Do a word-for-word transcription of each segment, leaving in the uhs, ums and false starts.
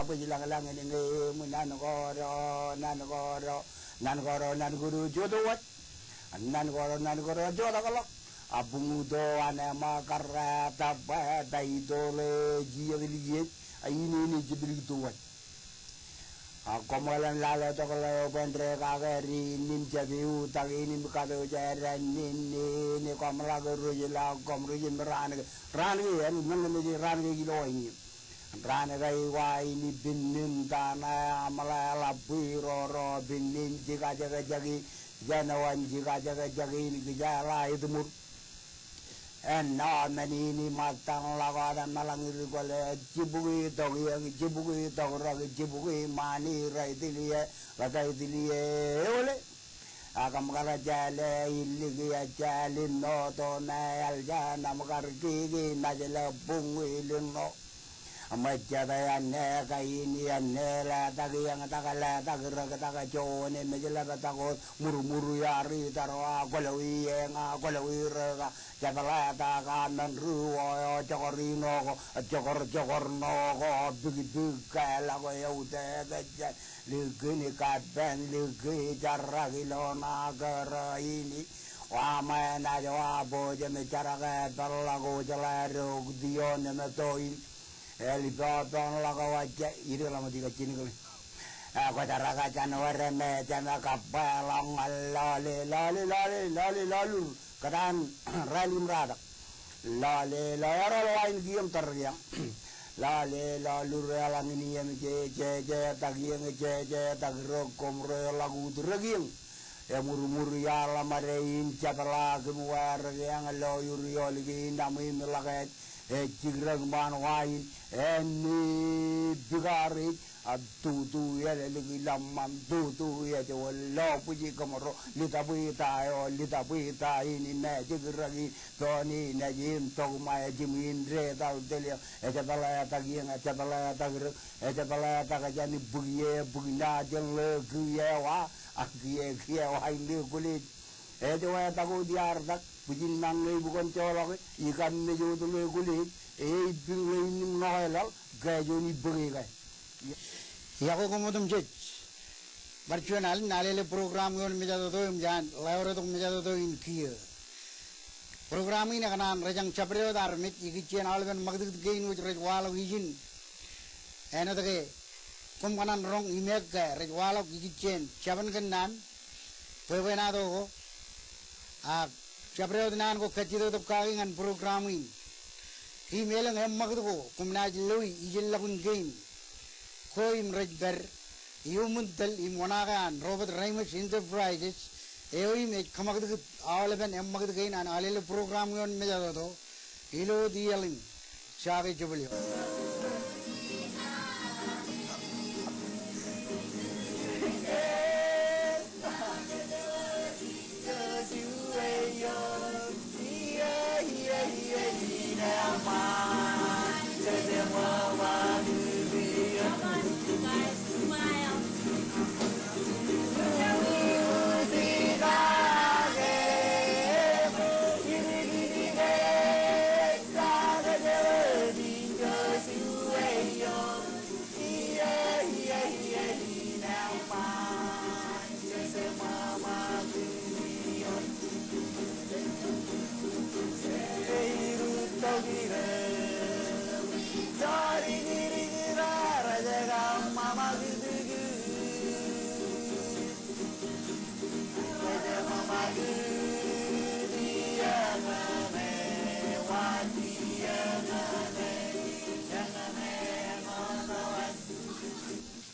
bwij lañlañ in ñe im nan koro, nan koro, nan koro, nan koro joto waj. Nan koro, nan koro joto kalọk. A buñuto an ema karra ta bwe ta itoḷe jijet likiej. A ine ine jijet likiej to waj. A koṃ eḷaññe lale tok ḷeo bwe en dekake in im jab eutiej in im katoijeran in, in, in koṃ ḷak rej ḷak koṃ rej im raan ke, raan ke en men ke mej raan ke ilo in. Raan ke iowa in ipin in tana aṃ ḷe ḷap bwe roro pin in jikajekjek in, jān eo an jikajekjek in kijeḷā etmur. Āinwōt men in im ṃōttan ḷọk wōt meḷañ ri kwōle, jibukwi tok iien, jibukwi tok rōk, jibukwi ṃaan ri tiliō, ḷe ta tiliō eole. Ak kōṃ kar jeḷā illik ejjeḷ in oto me eḷ jān aṃ kar kiki, mejle buñwi ḷinno. Ṃōjjatō āne kain, āne letak iien, tak letak rōk, tak juon, mejle bwe tak wōt murmur iaar itarwa, kwōlọwi eña, kwōlọwi rōka, jab letak amen ruo eo, jokor ino ko, jokor, jokor ṇo ko, bikbik, keḷọk eutiej, ejjeḷ, likin kapen, liki jarak ilo ṇa kōrā in. Wa ṃae naaj wa bōjōm jarak epeḷḷọk wōj ḷe rok tion im to in. Eḷap eo pen ḷọk wajja, ide ḷọk ṃōj ikajjien kile. Eo kwōjarraka jān wōr me jema kabba ḷọk ñan lọle, lọle, lọle, lọle, lọlur. Kōtaan rāāl im ratak. Lọle, lọle, eroḷọk wa in kiiō im tōre kiiō. Lọle, lọlur eḷaññe in iien je, je, jetak iien, je, jetak rōk koṃ ro ḷọk ut rōk iien. Emurmur iaar ḷōṃade in jab ḷak im wāwōr kiiō, lo ur iolik in aṃ im ḷak ej. Ej jikrōk ṃaan wa in, āne bikaar ej, a tutu eḷeḷe ḷōṃṃan, tutu ej wōt lo bwij kōṃro, ḷita bwita eo, ḷita bwita in, im ej jikrōk in, toon in ej im tok ṃae jimwin detal teliō, ejab letak iien, ejab letak rōk, ejab letak jān bwik ie, bwik naaj ḷe kiiō wa, a kiiō, kiiō wa in ḷe kwōlej. Ej wetak wōt iaar tak, bwijin mañe ipukot joḷọk, ikam mej wōt ḷe kwōlej, e ipping ḷe in im ṇokeḷọk, ke juon ippāke ke. Iọkwe koṃ otemjej. Bar juon alen, Alele program ioon mejatoto im jān ḷeoretok mejatoto in kiiō. Program in ekōṇaan rej jañ jabdewōt armej ikijjien aolepen ṃakūtkūt kein wōj rej waḷọk ijin. Āinwōt ke koṃ kōṇaan roñ im ekke rej waḷọk ikijjien jabōn kōnnaan, bwebwenato ko, ak jabdewōt naan ko kajjitōktok kaki ñan program in. Im elōñ eṃṃakūt ko koṃ naaj loi ijellọkun kein ko im rej pād iuṃwin tōl im oṇaake an Robert Reimers Enterprises, eo im ej kōṃakūtkūt aolepen eṃṃakūt kein an Alele program ioon mejatoto ilo wōt iaḷ in. Jake jebōl eo.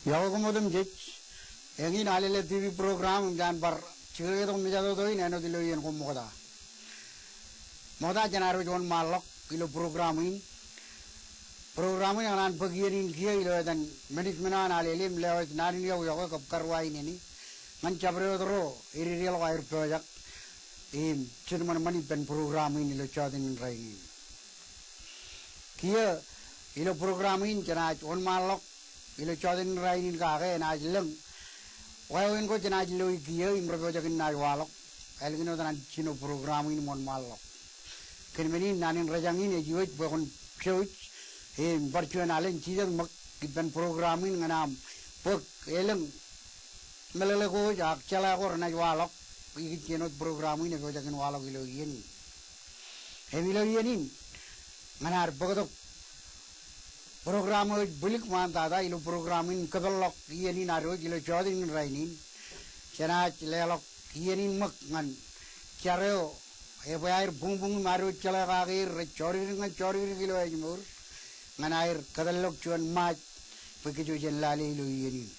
Iọkwe koṃ otemjej, eñin Alele T V program im jān bar jikereketok mejatoto in āinwōt ilo iien ko ṃokta. Ṃokta jān ad wōnṃaanḷọk ilo program in. Program in ekōṇaan bōk iien in kiiō ilo etan management eo an Alele im lewōj naan in iọkwe kab karuwainene ñan jabdewōt ro ededeḷọk aer pojak im jetōṃanṃan ippān program in ilo jọteen in rainin. Kiiō ilo program in jenaaj wōnṃaanḷọk ilo jọteen in rainin kake enaaj lōñ wāween ko jenaaj loi kiiō im rej pojak in naaj waḷọk ālikin wōt naan jino program in im wōnṃaanḷọk. Kōn men in naan in rejañ in ej iwōj bwe kwōn jouj im bar juon alen jijet ṃōk ippān program in ñan aṃ bōk elōñ meḷeḷe ko ak jeḷā ko renaaj waḷọk ikijjien wōt program in epojak in waḷọk ilo iien in. Im ilo iien in ñan ad bōktok program eo ej bwilik ṃaantata ilo program in kōpeḷḷọk iien in ad wōj ilo jota in rainin. Jenaaj leḷọk iien in ṃōk ñan jar eo ebwe aer buñbuñ im ad wōj jeḷā kake er rej jodikdik ñan jodikdik ilo ājmour ñan aer kōtellọk juon Ṃaaj bwe kōj wōj en lale ilo iien in.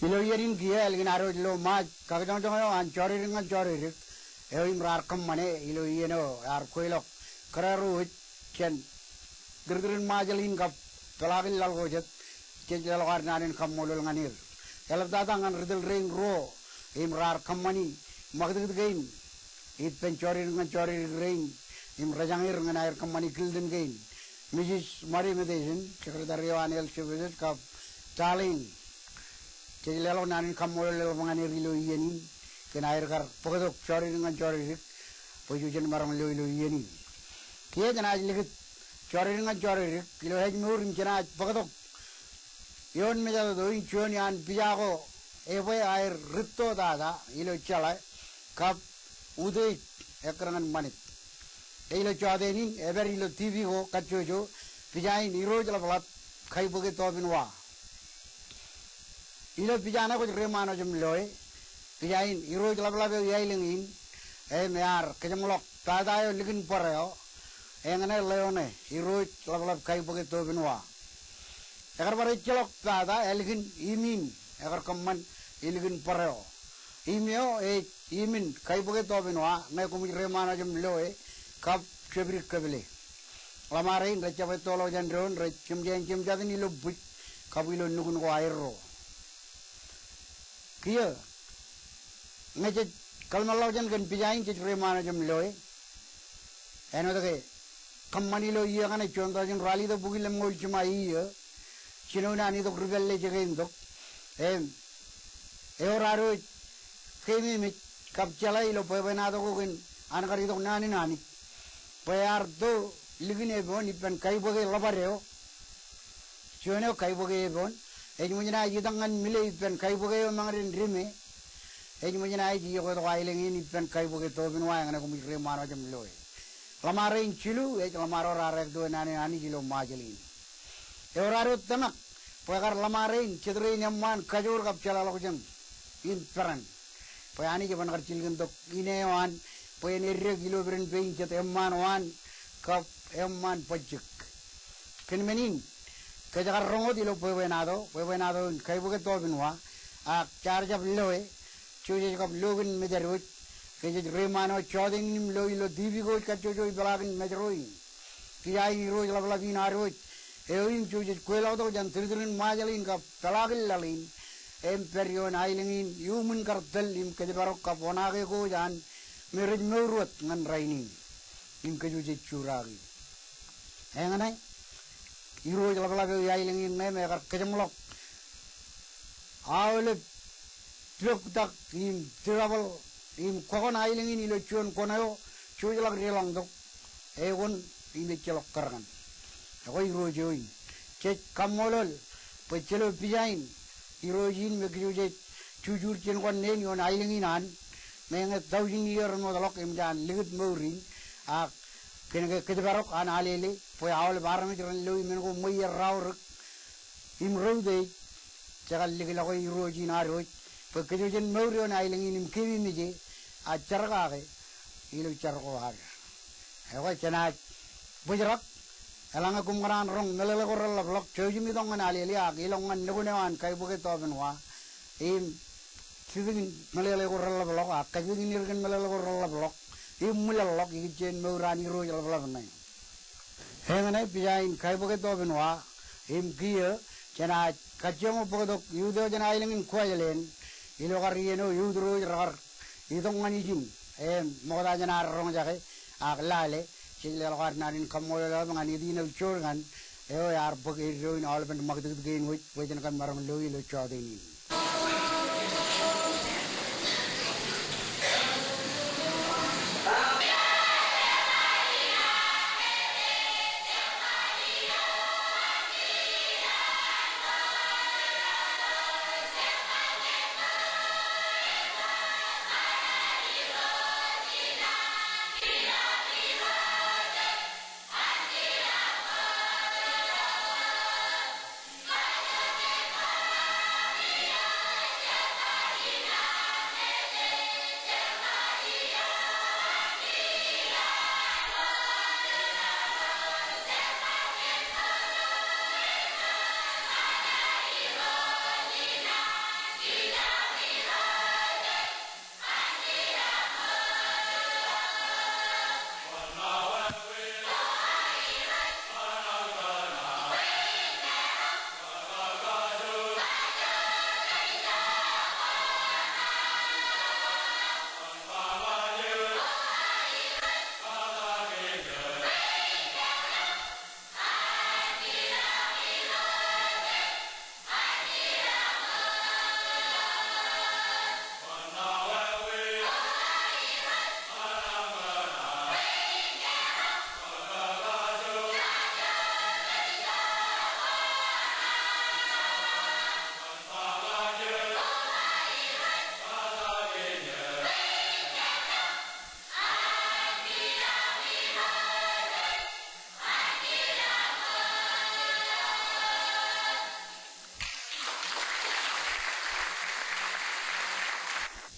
Ilo iien in kiiō ālikin ad wōj lo Ṃaaj, kakijoñjoñ eo an jọdiddik ñan jọdiddik eo im raar kōṃṃane ilo iien eo ear kweilọk kōrā ro wōj jān tūrtūrin Ṃajeḷ in kab peḷaakin laḷ ko jet, jej leḷọk ad naan in kaṃṃoolol ñan er. Eḷaptata ñan ri tōl rein ruo im raar kōṃṃani ṃakūtkūt kein ippān jọdiddik ñan jọdiddik rein im rejañe er ñan aer kōṃṃani kiltin kein. Misis Mari Metejen, secretary eo an Health Services, kab Darlene, jej leḷọk naan in kaṃṃoolol eḷap ñan er ilo iien in kōn aer kar bōktok jọdiddik ñan jọdiddik bwe jej maroñ lo ilo iien in. Kiiō jenaaj likūt jọdiddik ñan jọdiddik ilo ājmour im jenaaj bōktok ioon mejatoto in juon iaan pija ko ebwe aer rūtto tata ilo jeḷā kab utiej ekkar ñan ṃanit. Ilo jọteen in epād ilo TV ko kajjojo pija in Irooj Ḷapḷap Kaibōke Tobinwa. Ilo pija ṇe kwōj reiṃaanḷọk im loe, pija in Irooj Ḷapḷap eo i aelōñ in, im ear kōjeṃḷọk tata eo likin bōd eo, eñṇe ḷeo ṇe Irooj Ḷapḷap Kaibōke Tobinwa. Ekar bar ejjeḷọk tata ālikin im in ekar kōṃṃan ilikin bōd eo. Im eo ej imin Kaibōke Tobinwa ṇe koṃij reiṃaanḷọk im loe kab jebdik kōpile. Ḷōṃarein rej jab ettoḷọk jān doon, rej jemjein jemjatin ilo bwij kab ilo nukun ko aerro. Kiiō ñe jej kōḷmānḷọkjeṇ kōn pija in jej reiṃaanḷọk im loe. Āinwōt ke kōṃṃan ilo iiō kaṇe juon tọujin ralitōk bukwi lemñoul jiṃa iiō, jinoin an itok ri pālle jekeintok, im ewōr ad wōj keememej kab jeḷā ilo bwebwenato ko kōn an kar itok naan in Anij bwe ear to likin epoon ippān kaibōke ḷōpad eo. Juon eo kaibōke epoon ej ṃōj naaj itok ñan mile ippān kaibōke eo mañden Dime. Ej ṃōj naaj iokwe tok aelōñ in ippān Kaibōke Tobinwa eñṇe koṃij reiṃaanḷọk im loe. Ḷōṃarein jilu ej ḷōṃaro raar ekduwe naan in Anij ilo Ṃajeḷ in. Ewōr ad wōj tōmak bwe kar ḷōṃarein jet rein eṃṃaan kajoor kab jeḷāḷọkjeṇ in peran bwe Anij eban kar jilkintok ine eo an bwe en eddek ilo pād in pein jet eṃṃaan waan kab eṃṃaan bajjek. Kōn men in kōj kar roñ wōt ilo bwebwenato, bwebwenato in Kaibōke Tobinwa, ak jaar jab loe, Josej kab lo kōn mejad wōj, ke jej reiṃaan eo jọteen in im lo ilo TV ko wōj kajjojo ipeḷaakin Mājro in. Pija in Irooj Ḷapḷap in ad wōj eo im Josej kweilọktok jān tūrtūrin Ṃajeḷ in kab peḷaakin laḷ in, im pād ioon aelōñ in iuṃwin kar tōl im kōjparok kab oṇaake ko wōj an me rej mour wōt ñan rainin im kōjwōj jej juraaki. Eñṇe Irooj Ḷapḷap eo i aelōñ in ṇe me ekar kōjeṃḷọk aolep poktak im tirapeḷ im kọkọṇ aelōñ in ilo juon koṇ eo jojḷọk deḷọñtok, ekwōn im ejjeḷọk kōrkan. Ekwe Irooj eo in, jej kaṃṃoolol bwe jelo pija in Irooj in me kōjwōj jej jujur jin kwōn neen ioon aelōñ in an, meñe tọujin iiō remootḷọk im jaan likūt mour in, ak kōnke kōjparok an alele bwe aolep armej ren loi men ko ṃweier, raorōk im reutiej, jekar likḷọk e Irooj in ad wōj bwe kōjwōj jen mour ioon aelōñ in im keememej e, a jerkake ilo jar ko ad. Ekwe jenaaj bōjrak, eḷaññe koṃ kōṇaan roñ meḷeḷe ko reḷapḷọk, jouj im itok ñan alele ak ilọk ñan nukun eo an Kaibōke Tobinwa im jitikin meḷeḷe ko reḷapḷọk ak kajjitōkin er kōn meḷeḷe ko reḷapḷọk im ṃwilaḷḷọk ikijjien mour an Irooj Ḷapḷap ṇe. Eñṇe pija in Kaibōke Tobinwa im kiiō jenaaj kajjioñ bōktok youth eo jān aelōñ in Kuwajleen ilo kar iien eo youth ro wōj rekar itok ñan ijin im ṃokta jān ad roñjake ak lale. Jej leḷọk ad naan in kaṃṃoolol eḷap ñan Etinel Jorgan eo ear bōk eddo in aolepen ṃakūtkūt kein wōj bwe jen kōn maroñ lo ilo jọteen in.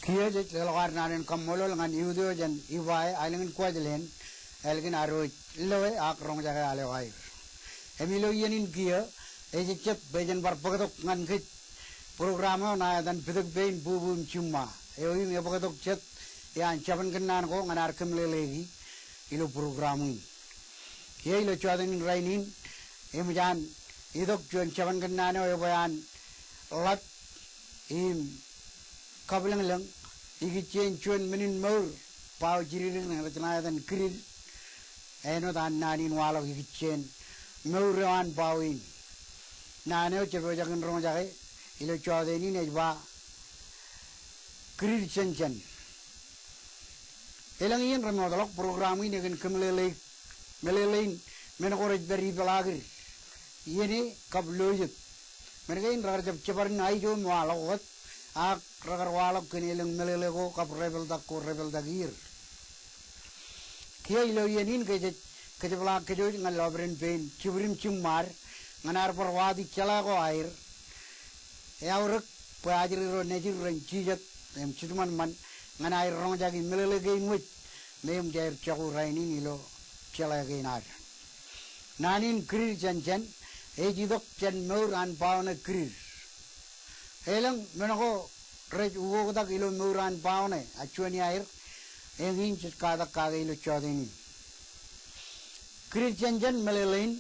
Kiiō jej leḷọk ad naan in kaṃṃoolol ñan iut eo jān Ibae, aelōñ in Kuwajleen, ālikin ad wōj loe ak roñjake al eo aer. Im ilo iien in kiiō, ejejjet bwe jen bar bōktok ñan kōj program eo ṇa etan Pitōk Pein Bubu im Jiṃṃa. Eo im ebōktok jet iaan jabōn kōnnaan ko ñan ad kōmeḷeḷeiki ilo program in. Kiiō ilo jọteen in rainin, eṃōj an itok juon jabōn kōnnaan eo ebwe an ḷap im kabwilōñlōñ ikijjien juon men in mour bao jidikdik ṇe rej ṇa etan Kūrid. Āinwōt an naan in waḷọk ikijjien mour eo an bao in. Naan eo jepojak in roñjake ilo jọteen in ej ba Kūrid Jānjān. Elōñ iien remootḷọk program in ekōn kōmeḷeḷeik meḷeḷein men ko rej pād ipeḷaakid iien e kab lo jet. Men kein rekar jab jebar in aijo im waḷọk wōt, ak rekar waḷọk kōn elōñ meḷeḷe ko kab repeḷtak ko repeḷtak er. Kiiō ilo iien in ke jej kōjepḷaak kōj wōj ñan lọpiden pein jibwid im jiṃṃaad ñan ad bar wāween jeḷā ko aer. Eaorōk bwe ajri ro nejid ren jijet im jitōṃanṃan ñan aer roñjake meḷeḷe kein wōj me eṃōj aer jako rainin ilo jeḷā kein ad. Naan in Kūrid Jānjān ej itok jān mour an bao ṇe Kūrid. Elōñ men ko rej ukoktak ilo mour an bao ṇe, a juon iaer eñin jej katak kake ilo jọteen in. Kūrid Jānjān meḷeḷein,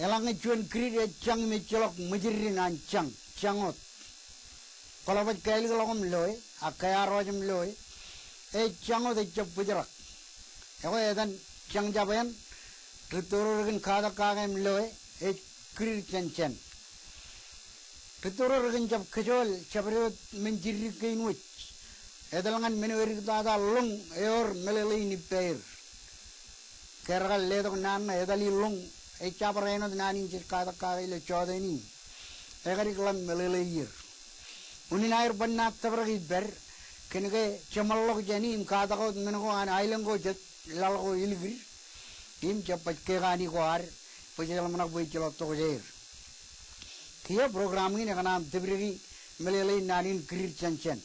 eḷaññe juon kūrid ej jañ im ejjeḷọk ṃwijidin an jañ, jañ wōt. Kwōḷapaj kālikḷọk im loe, ak kōiarrọọj im loe, ej jañ wōt, ejjab bōjrak. Ekwe etan jañ jab eṇ, ritto ro rekōn katak kake im loe, ej Kūrid Jānjān. Ritto ro rekōn jab kōjool jabdewōt men jidikdik kein wōj. Etal ñan men eo ediktata ḷoñ ewōr meḷeḷein ippāer. Ke rekar letok naan ṇe, etali ḷoñ, ej jabdewōt āinwōt naan in jej katak kake ilo jọteen in. Ekadik ḷap meḷeḷe er. Unin aer bar naaj tōprak ippād, kōnke jeṃḷọk jāni im katak wōt men ko an aelōñ ko jet laḷ ko ilikid, im jab baj kekani ko ad, bwe jejeḷā ṃōṇak bwe ejjeḷọk tokjāer. Kiiō program in ekōṇaan tōpdiki meḷeḷein naan in Kūrid Jānjān.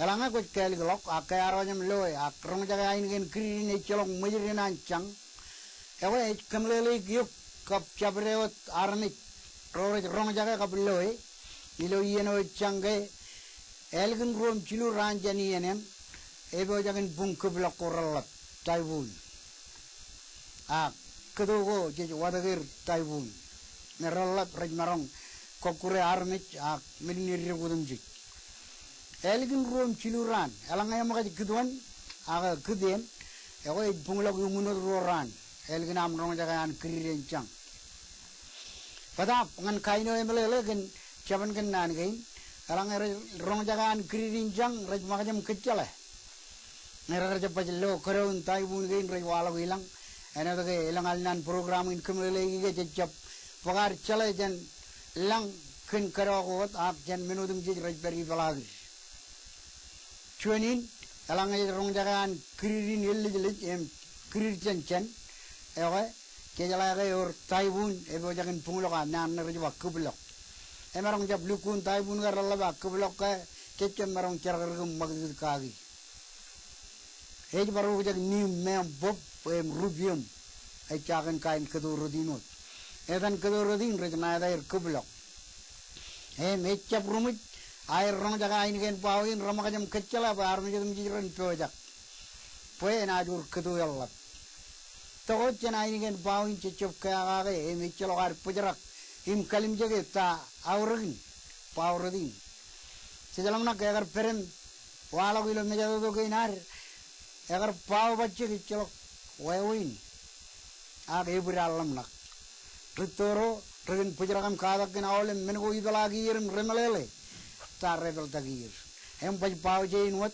Eḷaññe kwōj kālikḷọk, ak kōiarrọọj im loe, ak roñjake ainikien kūrid in ejjeḷọk ṃwijidin an jañ, ekwe ej kōmeḷeḷeik eok kab jabdewōt armej ro rej roñjake kab loe ilo iien eo ej jañ ke ālikin ruo im jilu raan jān iien eṇ, epojak in buñ kōplọk ko reḷḷap, typhoon. Ak kōto ko jej watōk er typhoon. Me reḷḷap rej maroñ kọkkure armej ak men in eddek otemjej. Ālikin ruo im jilu raan, eḷaññe eṃōkaj kūtwōn ak kūtien, ekwe ej buñḷọk iuṃwin wōt ruo raan ālikin aṃ roñjake an kūrid in jañ. Bōtaab ñan kain eo emeḷeḷe kōn jabōn kōnnaan kein, eḷaññe rej roñjake an kūrid in jañ, rej ṃōkaj im kōjjeḷā. Ñe rekar jab baj lo kōdọ in typhoon kein rej waḷọk ilañ, āinwōt ke elōñ al naan program in kōmeḷeḷeik ke jej jab bōk ad jeḷā jān lañ kōn kōdọ ko wōt ak jān men otemjej rej pād ipeḷaakid. Juon in, eḷaññe jej roñjake an kūrid in ellejlej im Kūrid Jānjān, ekwe, jejeḷā ke ewōr typhoon epojak in buñḷọk aō naan ṇe rej ba kūplọk. Emaroñ jab lukkuun typhoon ke reḷḷap ak kūplọk ke jej jab maroñ jerọkdik im ṃakūtkūt kaki. Ej bar ukjak niim meam bōb im rupiōm. Ej jañin kain kōto rot in wōt. Etan kōto rot in rej ṇa etaer kūplọk. Im ejjab ruṃwij aer roñjake ainikien bao in reṃōkaj im kōjjeḷā bwe armej otemjej ren pojak bwe enaaj wōr kōto eḷḷap. Tokjān ainikien bao in jejjab kea kake im ejjeḷọk ad bōjrak im kalimjeke ta aorōkin bao rot in. Jejeḷā ṇe ke ekar pād im waḷọk ilo mejatoto kein ad, ekar bao bajjek ejjeḷọk wāween. Ak ebwid an ḷōmṇak. Ritto ro rekōn bōjrak im katak kōn aolep men ko ipeḷaaki er im remeḷeḷe ta repeḷtaki er. Im baj bao jein wōt,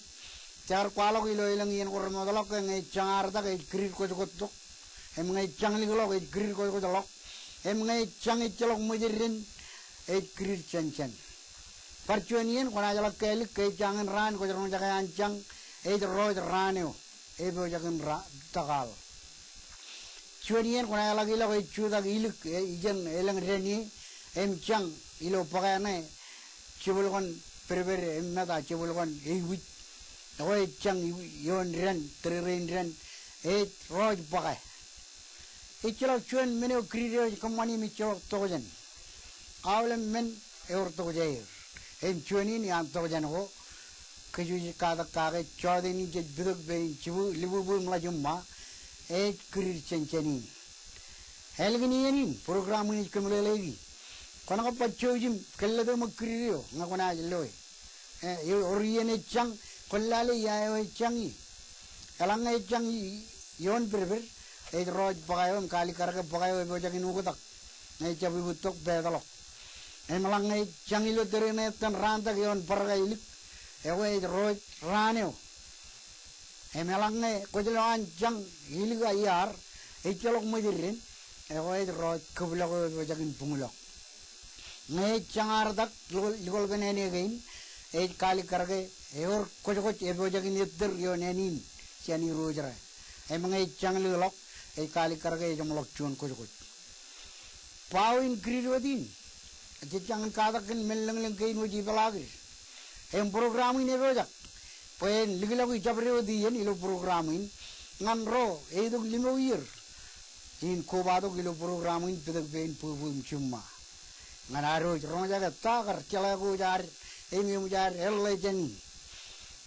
jekar kwaḷọk ilo elōñ iien ko remootḷọk ke ñe ej jañ artak ej kūrid kōjkōttok. Im ñe ej jañ likḷọk ej kūrid kōjkōtḷọk. Im ñe ej jañ ejjeḷọk ṃwijidin ej kūrid jānjān. Bar juon iien kwōnaaj ḷak kālik ke ej jañin raan kwōj roñjake an jañ, ej rọọj raan eo epojak in ra-, tōkaḷ. Juon iien kwōnaaj ḷak ilọk ej jutak ilik, e, ijeṇ elōñ dān ie, im jañ ilo bōkāne jibwilkon Pād-pād im meta jebwilkon eibwij. Ekwe ej jañ ioon dān, tōrerein dān, ej Rooj Bōke. Ejjeḷọk juon men eo Kūrjin eo ej kōṃṃani im ejjeḷọk tokjān. Aolep men ewōr tokjāer. Im juon in iaan tokjān ko, kōj jej katak kake jọteen in jej pitōk bwe in jibwi, libwibwi im ḷaj iṃṃa, ej Kūrjin jān jān in. Ālikin iien in, program in ej kōmeḷeḷeiki. Kwōn kab bar jouj im kōllōte ṃōk Kūrjin eo, ñe kwōnaaj loe. E, ewōr iien ej jañ, kwōn lale ia eo ej jañ ie. Eḷaññe ej jañ ie, ioon pād-pād, ej Rooj Bōke eo im kaalikkar ke bōke eo epojak in uktak. Ñe ejjab ibūttok peetlọk. Im eḷaññe ej jañ ilo tōre in etan raantak ioon bar kailik, ekwe ej Rooj Raan eo. Im eḷaññe kwōj lo an jañ ilik iaar, ejjeḷọk ṃōj dān, ekwe ej Rooj Kōplọk eo epojak in buñlọk. Ñe ej jañ artak, likol, likol kōn āne kein, ej kaalikkar ke ewōr kwōjkwōj epojak in ettōr ioon āne in jān irooj ro. Im ñe ej jañ likḷọk, ej kaalikkar ke ejeṃḷọk juon kwōjkwōj. Bao in Kūrjin wōt in, jej jañin katak kōn men lōñlōñ kein wōj ipeḷaakid. Im program in epojak bwe en likḷọk jabdewōt iien ilo program in, ñan ro eitok limō iier in kobatok ilo program in pitōk bwe en bwibwi im jiṃṃa. Ñan ad wōj roñjake ta kar jeḷā ko ad im eṃōj ad eḷḷā jān in.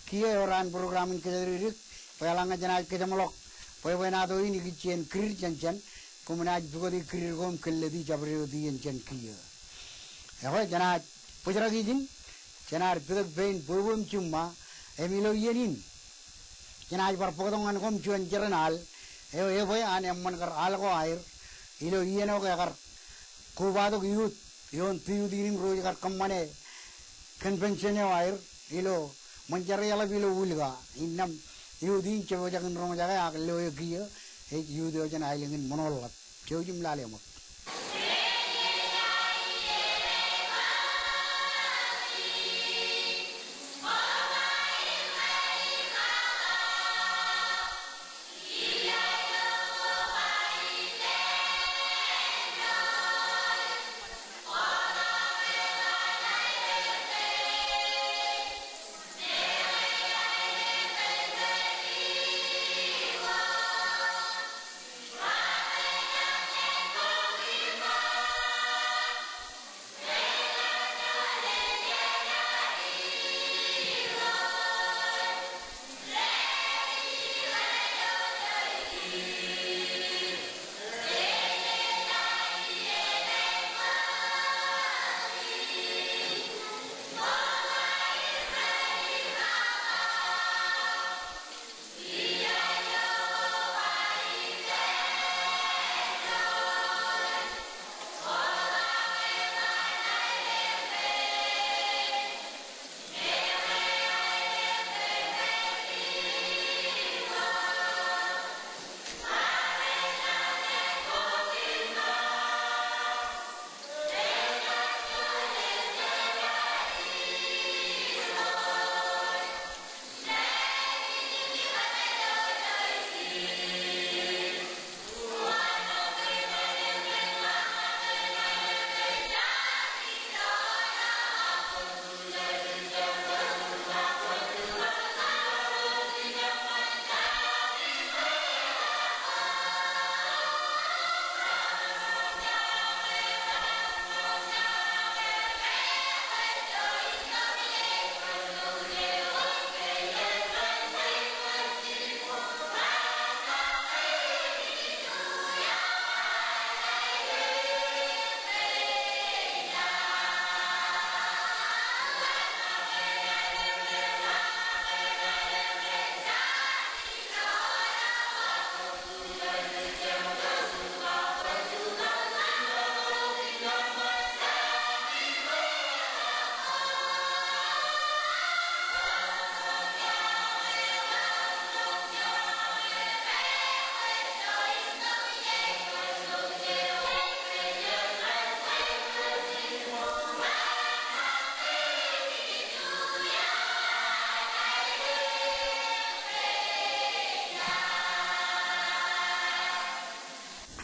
Kiiō ewōr an program in kōjatdikdik, bwe eḷaññe jenaaj kōjeṃḷọk bwebwenato in ikijjien Kūrjin jān jān, koṃ naaj pukot Kūrjin koṃ kōllōti jabdewōt iien jān kiiō. Ekwe jenaaj bōjrak ijin, jenaaj pitōk pein bwebwe im jiṃṃa, im ilo iien in jenaaj bar bōktok ñan koṃ juon jeran al eo ebwe an eṃṃan kar al ko aer ilo iien eo ke ekar kobatok youth ioon tiutin im ro ej kar kōṃṃane convention eo aer ilo ṃōn jar eḷap ilo Wūlka. Innām youth in jepojak in roñjake ak loe kiiō, ej youth eo jān aelōñ in Ṃoṇoḷḷap. Jouj im lale ṃōk.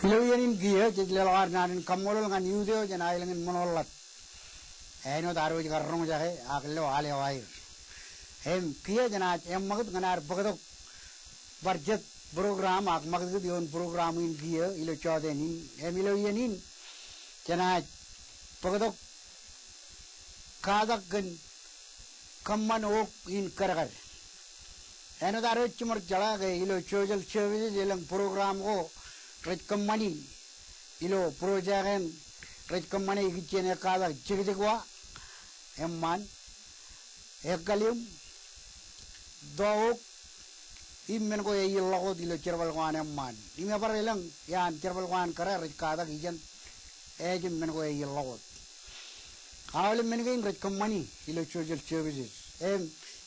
Ilo iien in kiiō, jej leḷọk ad naan in kaṃṃoolol ñan youth eo jān aelōñ in Ṃoṇoḷḷap. āinwōt ad wōj kar roñjake ak lo al eo aer. Im kiiō jenaaj eṃṃakūt ñan ad bōktok bar jet program ak ṃakūtkūt ioon program in kiiō ilo jọteen in. Im ilo iien in jenaaj bōktok katak kōn kōṃṃan wōk in kadkad. Āinwōt ad wōj jiṃor jeḷā ke ilo social services elōñ program ko rej kōṃṃani ilo project eṇ rej kōṃṃane ikijjien ekkatak jekjek wa eṃṃaan, ekkalem, tọọk, im men ko ej ilọk wōt ilo jerbal ko an eṃṃaan. Im ebar elōñ iaan jerbal ko an kōrā rej katak ijeṇ ājin men ko ej ilọk wōt. Aolep men kein rej kōṃṃani ilo social services. Im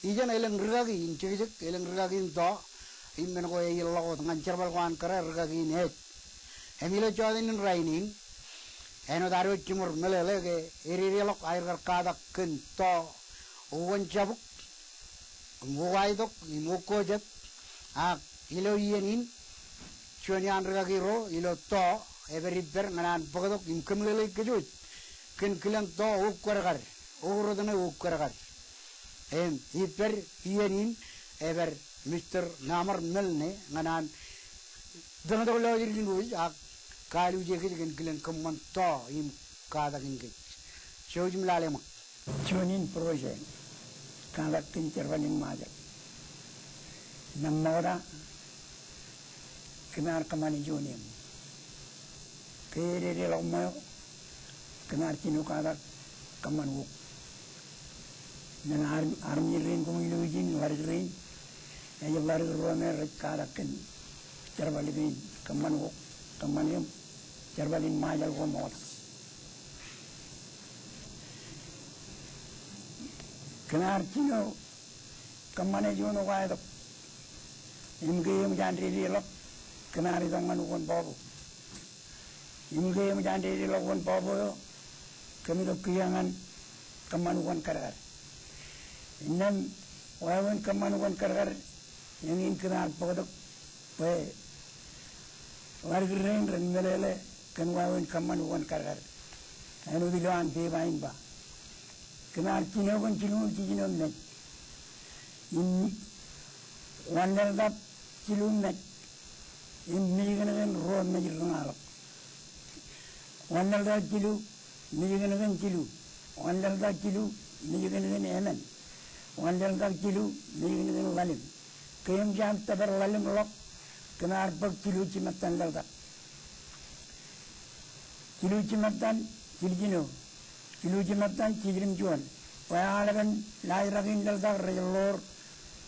ijeṇ elōñ rūkaki in jekjek, elōñ rūkaki in tọọ, im men ko ej ilọk wōt ñan jerbal ko an kōrā rūkaki in ej. Im ilo jọteen in rainin, āinwōt ad wōj jiṃor meḷeḷe ke ededeḷọk aer kar katak kōn tọọ ukōn jabuk, im ukaetok, im ukkojet, ak ilo iien in, juon iaan rūkaki ro ilo tọọ, epād ippād ñan an bōktok im kōmeḷeḷeik kōj wōj kōn kilōñ tọọ uk kadkad, uk rot ṇe uk kadkad. Im ippād iien in epād Mister Namar Melne ñan an tōñtok lọjilñin wōj ak kaaliuje kōj kōn kilōñ kōṃṃan tọọ im katak in kōj. Jouj im lale ṃōk. Juon in project katak kōn jerbal in Ṃajeḷ. Nōṃṃokta kōm ar kōṃṃane juon eṃ. Ke ededeḷọk ṃweo kōm ar jino katak kōṃṃan wōk. Men armej rein koṃij lo ijin ḷadik rein, ej ḷadik ruo me rej katak kōn jerbal kein kōṃṃan wōk, kōṃṃan eṃ, jerbal in Ṃajeḷ ko ṃokta. Kōm ar jino kōṃṃane juon ukaetok. Im ke eṃōj an dedeḷọk, kōm ar itok ñan ukōn bọọbo. Im ke eṃōj an dedeḷọk ukōn bọọbo eo, kōm itok kiiō ñan kōṃṃan ukōn kadkad. Innām wāween kōṃṃan ukōn kadkad, eñin kōm ar bōktok bwe ḷadik rein ren meḷeḷe kōn wāween kōṃṃan ukōn kadkad. Āinwōt ilo an pepa in ba, kōm ar jino kōn jilñuul jiljino mej. Im wanlaḷtak jilu mej. Im mejkōnōkōn ruo mej ri ṇaḷọk. Wanlaḷtak jilu, mejkōnōkōn jilu. Wanlaḷtak jilu, mejkōnōkōn emān. Wanlaḷtak jilu, mejkōnōkōn ḷalem. Ke eṃōj an tōpar ḷalem ḷọk, kōm ar bōk jilu jimattan laḷtak. Jilu jimattan jiljino. Jilu jimattan jiljilimjuon. Bwe aolepen laajrak in laḷtak rej ḷoor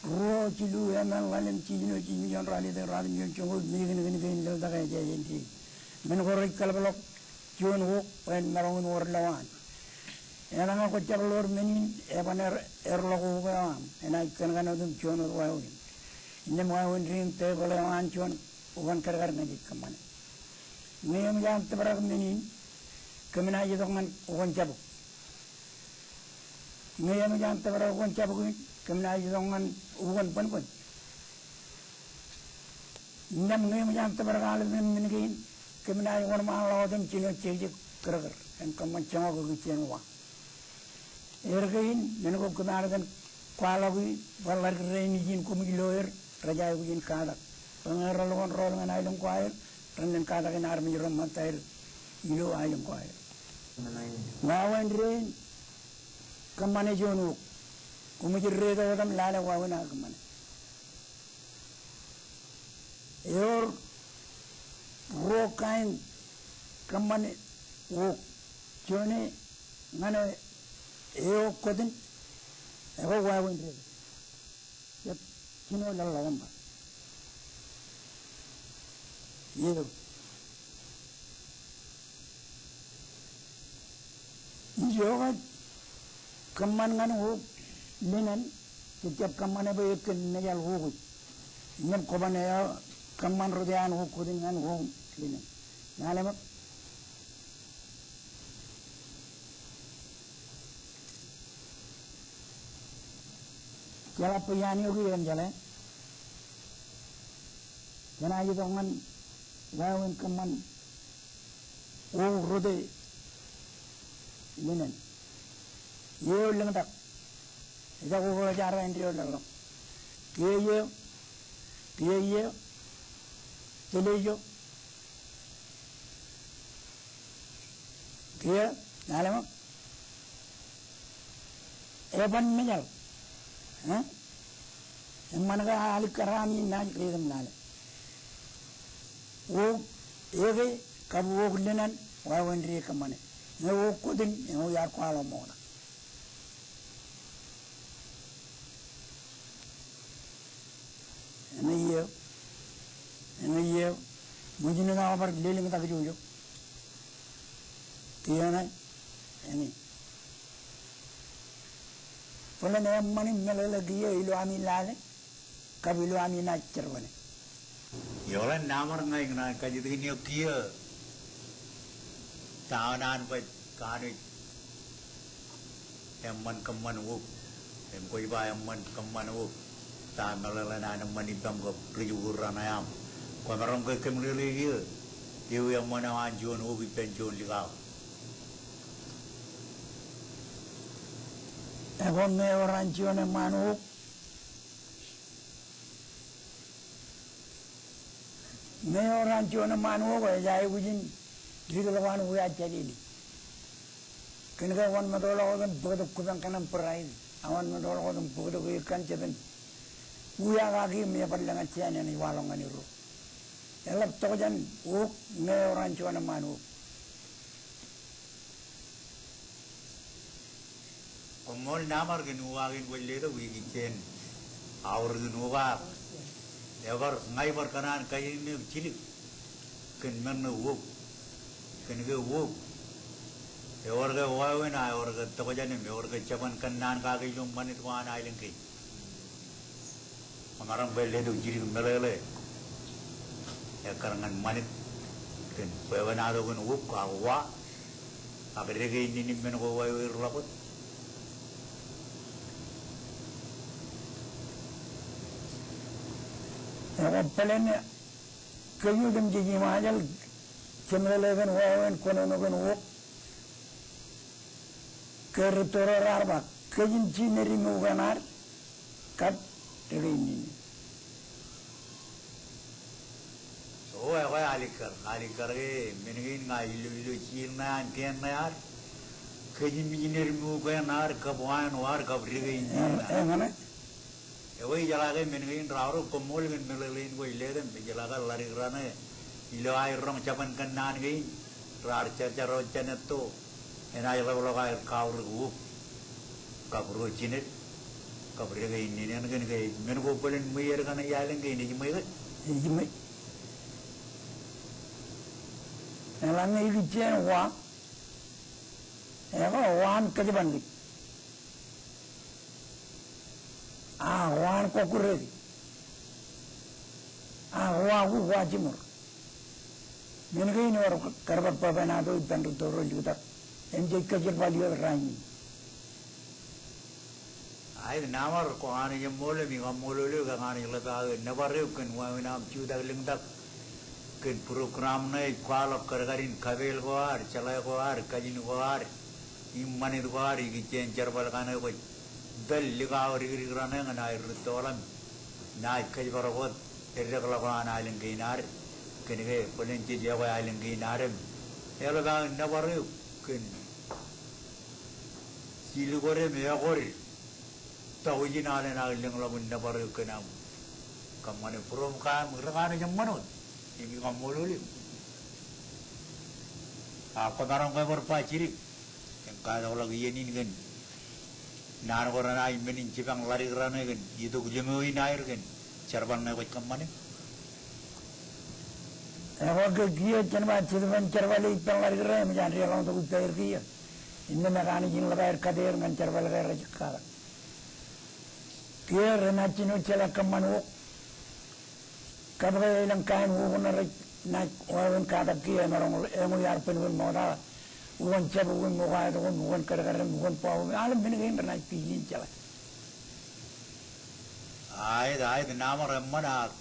ruo, jilu, emān, ḷalem, jiljino, jiljilimjuon, ralitōk, ratimjuon, joñoul, mejkōnōkōn kein laḷtak ej jān dein. Men ko rej kaḷapḷọk juon wōk bwe en maroñ in wōr lowaan. Eḷaññe kwōjjab ḷoor men in, eban er, erḷọk wōk eo aṃ, enaaj kōnkōn otem juon wōt wāween. Innām wāween dein tebōḷ eo an juon ukōn kadkad ñe jej kōṃṃane. Ñe eṃōj an tōprak men in, kōm naaj itok ñan ukōn jabuk. Ñe eṃōj an tōprak ukōn jabuk in, kōm naaj itok ñan ukōn bōnbōn. Innām ñe eṃōj an tōprak aolepen men kein, kōm naaj wōnṃaanḷọk otem jino jekjek kōrkōr, en kōṃṃan joñak ikijjien wa. Erkein, men ko kōm ar iten kwaḷọki, bwe ḷadik rein ijin koṃij lo er, rej aikuj in katak. Bwe ñe relukkuun rool ñan aelōñ ko aer, ren len katak in armej ro ṃōttaer ilo aelōñ ko aer. Wāween dein kōṃṃane juon wōk. Koṃij dedeḷọk otem lale wāween aō kōṃṃane. Ewōr ruo kain kōṃṃane wōk. Juon e ñan eo eo kōtin, ekwe wāween dein. Jab jino laḷḷọk im ba, eo ijo kōj kōṃṃan ñan wōk linen, jej jab kōṃṃane bwe ekkōn mejaḷ wōkij. Innām kwōban eo kōṃṃan rot eo an wōk kōtin ñan wōk linen. Lale ṃōk. Jeḷā bwe iaan eok eo jeḷā. Jenaaj itok ñan wāween kōṃṃan wōk rot e linen. Iiō lōñtak. Ejako ke jaar āindeeo ḷọk. Kiiō iiō. Kiiō iiō. Tōl ijo. Kiiō, lale ṃōk. Eban mejal. Eṃṃan ke alikkar ami naaj ke etam lale. Wōt eke kab wōt lōñan wāween dik kōṃṃane. Ñe wōt kōtin eñin iar kwaḷọk ṃokta. Eñin iiō, eñin iiō, ṃōjin eo aō bar lelōñtak ijo. Kiiō ṇe, eñin. Bōlen eṃṃan im meḷeḷe kiiō ilo ami lale, kab ilo ami naaj jerbale. Eḷaññe naan bar ña ikōṇaan kajjitōk in eo kiiō ta eo an baj kanooj eṃṃan kōṃṃan wōt. Im kwōj ba eṃṃan kōṃṃan wōt. Ta meḷeḷe in an eṃṃan ippaṃ kab ri-jikuuḷ raṇe aṃ. Kwōmaroñ ke kōmeḷeḷe kiiō. Ewi eṃṃan eo an juon wōt ippān juon likao. Ekwe ñe ewōr an juon eṃṃaan wōt. Ñe ewōr an juon eṃṃaan wōt, ej aikuj in dik ḷọk an wiaaj jālele. Kōn ke wōnṃaanḷọk wōt im bōktok kupañ kōṇaan bōraid. Ak wōnṃaanḷọk wōt im bōktok ekkan jepān. Wia kaki im ebar lōñan jān eṇ ej waḷọk ñan erro. Eḷap tokjān wōt ñe ewōr an juon eṃṃaan wōt. Koṃṃool naan bar kōn uwaak in kwōj letok ikijjien aorōk in uwaak. Ebar, ña ibar kōṇaan kajjitōk in eo jidik kōn men ṇe wōt. Kōn ke wōt ewōr ke wāween, a ewōr ke tokjān im ewōr ke jabōn kōnnaan kaki ilo ṃanit ko an aelōñ kein. Kwōmaroñ ke letok jidik meḷeḷe ekkar ñan ṃanit kōn bwebwenato kōn wōt ak wa ak deke innin im men ko wāween ḷọk wōt. Ekwe bōlen kōj otemjej im ajal jemeḷeḷe kōn wāween kōnono kōn wōt ke ri tōre raar ba kōj in ji ṇe ri ṃōk eṇ ad kab deke innin. O, ekwe alikkar, alikkar ke men kein ña ilo, ilo jiil ṇe an kien ṇe ad. Kōj in ji ṇe ri ṃōk eṇ ad kab wāween wōt ad kab deke innin ad. Eñin. Ekwe ijeḷā ke men kein raorōk, koṃṃool kōn meḷeḷe in kwōj letok im ijeḷā ke ḷadik raṇe ilo aer roñ jabōn kōnnaan kein raar jarjar wōt jān etto. Enaaj ḷapḷọk aer kaorōk wōt kab ro jined kab deke innin eṇ kōn ke men ko bōlen ṃweied kaṇe iaḷ in kein ej ṃweied. Ej ṃweied. Eḷaññe ikijjien wa, ekwe wa an kōjban kōj. A wa an kọkkure kōj. A wa kōj wa jiṃor. Men kein ewōr kar bar bwebwenato ippān ri tōre liktak im jej kōjilpaḷ iiō rainin. Aet, naan bar kwō kanooj eṃṃool im ikaṃṃoolol eok, kōn an ḷap aō nōbar eok kōn wāween aṃ jutak lōñtak kōn program ṇe ej kwaḷọk kadkadin kapeel ko ad, jeḷā ko ad, kajin ko ad im ṃanit ko ad ikijjien jerbal kaṇe kwōj tōl likao dikdik raṇe ñan aer ri tokḷam. Naaj kōjparok wōt eddekḷọk eo an aelōñ kein ad. Kōn ke bōlen jej ekwe aelōñ kein ad im eḷap aō nōbar eok kōn jilu ko im ekwe tọujin alen aō lōñḷọk im nōbar eok kōn aṃ kōṃṃane būroṃ kaṃ ri kanooj eṃṃan wōt. Im ikaṃṃoolol eok. A kwōmaroñ ke bar ba jidik im kaetokḷọk iien in kōn naan ko renaaj men in jipañ ḷadik raṇe kōn itok lōñ eo in aer kōn jerbal ṇe kwōj kōṃṃane. Ekwe ke kiiō jen ba jet ippān jerbal eo ippān ḷadik raṇe im ej an deḷọñtok ippāer kiiō. Innām ekaṇe ijin ḷap aer kateer ñan jerbal ke rej katak. Kiiō renaaj jino jeḷā kōṃṃan wōt. Kab ke elōñ kain wōt ṇe rej naaj wāween katak kiiō emaroñ eñin iar bōnbōn ṃokta. Ukōn jab, ukōn ṃokta, ukōn, ukōn kadkad, ukōn bwabwab, aolep men kein renaaj pijin jeḷā. Aet, aet, naan bar eṃṃan ak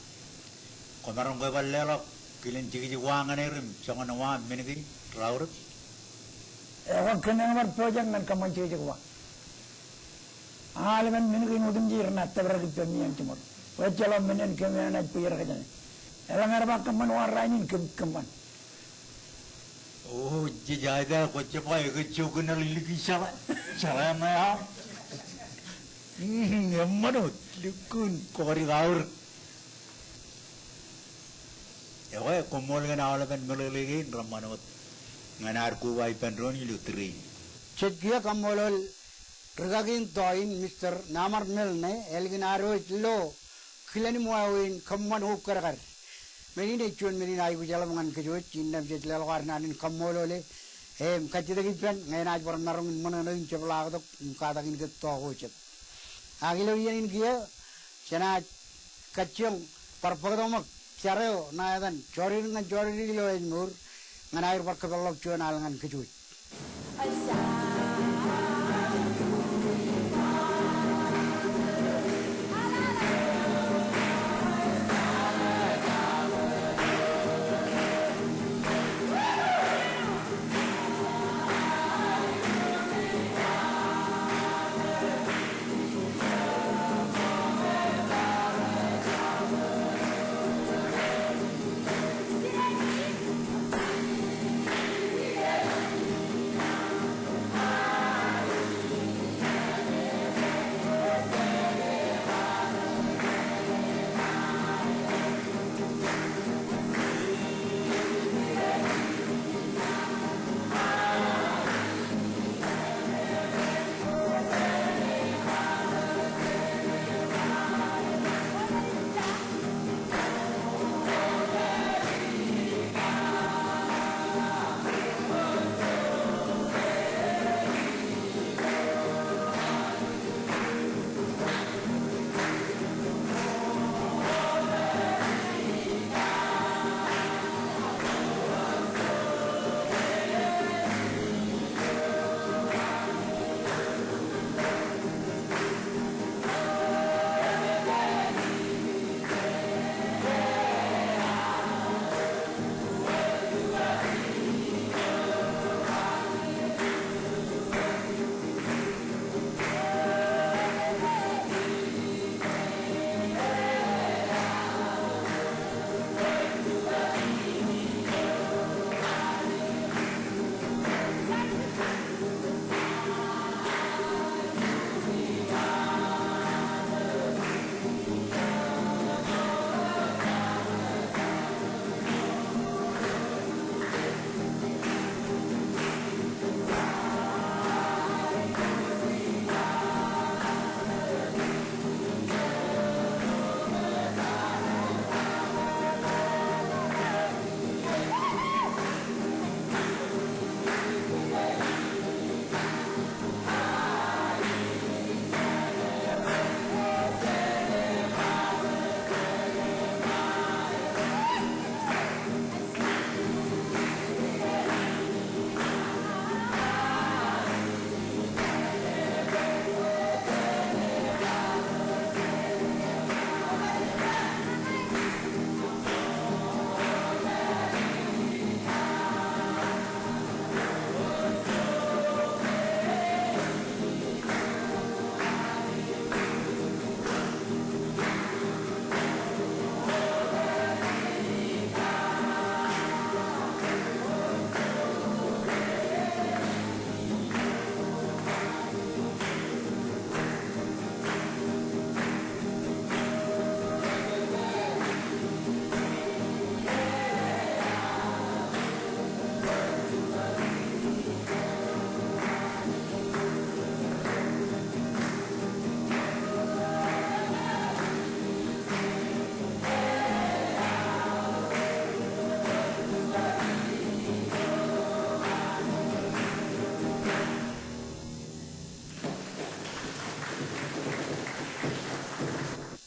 kwōmaroñ ke bar leḷọk kilen jekjek wa ñan er im joñan wa men kein raorōk. Ekwe kōn eñin bar pojak ñan kōṃṃan jekjek wa. Aolepen men kein otemjej renaaj tōprak ippemi im jiṃor. Bwe ejjeḷọk men in kōm enaaj bwe rej kōjeañ. Eḷaññe rej ba kōṃṃan wōt rainin kōm, kōṃṃan. O, jej aita kwōj jab ba ekwe jokwe ṇe likjab. Jeḷā ṇe aṃ. Mm, eṃṃan wōt, lukkuun kọọdik aorōk. Ekwe, koṃṃool kōn aolepen meḷeḷe kein reṃṃan wōt ñan ad koba ippān doon ilo tōre in. Jej kiiō kaṃṃoolol rikaki in tọọ in, Mister Namar Milne, ālikin ad wōj lo kilen im wāween kōṃṃan ukkarakar. Men in ej juon men in aikuj eḷap ñan kōjwōj, innām jej leḷọk ad naan in kaṃṃoolol e im kajjitōk ippān ñe enaaj bar maroñ in ṃōṇōṇō in jepḷaaktok im katakin kōj tọọk ko jet. Ak ilo iien in kiiō, jenaaj kajjioñ bar bōktok ṃōk jar eo ṇa etan Jọridik ñan Jọridik ilo ājmour ñan aer bar kōpeḷḷọk juon al ñan kōjwōj.